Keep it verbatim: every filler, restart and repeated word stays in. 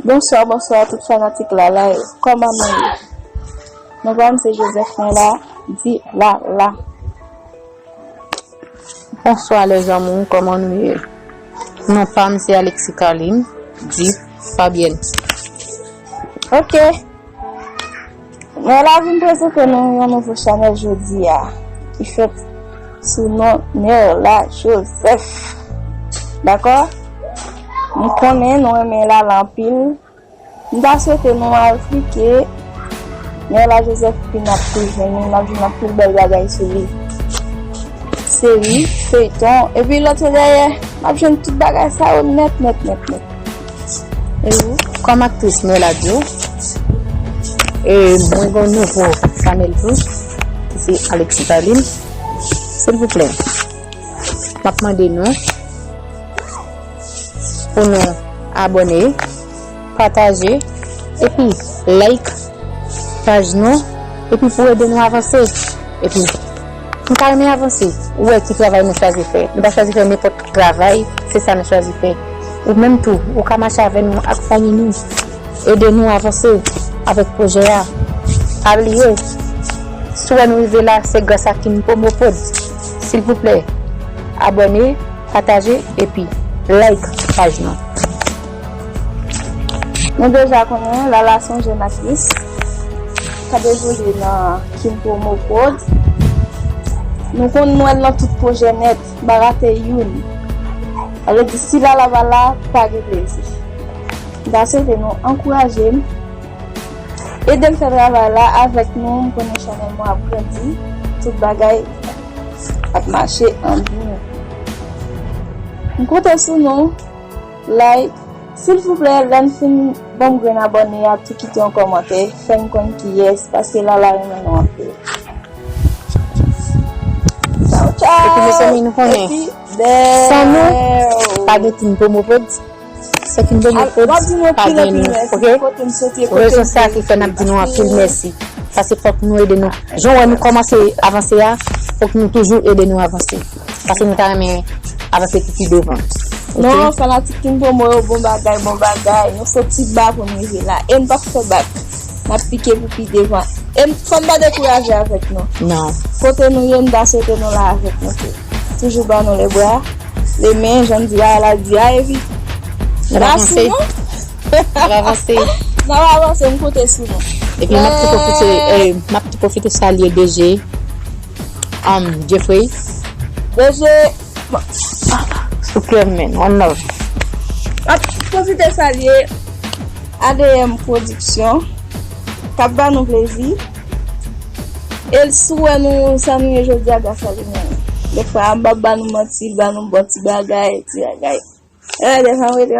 Bonswa, bonswa tout fanatik Lala yo. Kòman nou ye? Non pa m se Joseph, mwen la, di Lala. Bonswa les amours, kòman nou ye? Non pa m se Alexis Carline, di Fabienne. Ok. Mwen la vin prezante nou yon nouvo chanèl jodi a, ki fèt sou non Nerla Joseph. Dakò? M konnen nou renmen Lala anpil. M ta swete nou al klike Nerla Joseph, epi n ap tou jwenn li, n ap jwenn anpil bèl bagay sou li. Seri, feyton, epi lòt yo dèyè, n ap jwenn tout bagay sa yo nèt, nèt, nèt, nèt. E ou? Kòm aktris Nerla di w, e mwen gen yon nouvo chanèl tou, ki se Alexis Carline. Silvouplè, m ap mande nou pou nou abòne, pataje, epi like paj nou, epi pou ede nou avanse. Epi, m ta renmen avanse. Ou wè ki travay nou chwazi fè. Nou pa chwazi fè nenpòt travay, se sa nou chwazi fè. Ou menm tou, ou ka mache avè nou, akonpaye nou, ede nou avanse avèk pwojè a. Pa bliye, si w wè nou rive la, se gras a Kim Promo Prod. Silvouplè, abòne, pataje, epi like paj nou. Nou deja konnen Lala se yon jèn aktris k ap evolye nan Kim Promo Prod. Nou konn wè l nan tout pwojè nèt, m pa rate youn. Sa vle di, si Lala pa la, pa gen plezi. M ta swete nou ankouraje m, ede m fè travay la avèk nou. M konnen chanèl mwen ap grandi, tout bagay ap mache an byen. M konte sou nou. Like, silvouplè, lè n fin ban m grenn abòne a, tou kite yon kòmantè, fè n konn kiyès, paske Lala renmen nou anpil. Tchao, tchao. Epi mezanmi, nou konnen, epi, san nou, pa gen Kim Promo Prod, san Kim Promo Prod, pa gen nou, ok? Rezon sa ki fè n ap di nou anpil mèsi. Paske fòk nou ede nou. Jan w wè nou kòmanse avanse a, fòk nou toujou ede nou avanse. Paske nou ta renmen avanse pou pi devan. Ok? Non, fanatik Kim Promo yo, bon bagay, bon bagay. Nou soti ba pou n rive la. E n p ap fè bak. N ap pike pou pi devan. E n, fò n pa dekouraje avèk nou. Non. Kote nou ye, n ta swete nou la avèk nou tou. Toujou ba nou lebra, lemen, jan n di a, la di a, epi n ap avanse. N ap avanse. N ap avanse, m konte sou nou. Epi m ap tou pwofite, eh, m ap tou pwofite salye D J, um, Jeffrey. D J. Superman, one love. M ap pwofite salye A D M Production, k ap ba nou plezi. E si w wè nou, sa nou ye jodi a, gras a li menm. Defwa, m p ap ba nou manti, l ba nou bon ti bagay, ti bagay. E, defwa, m rete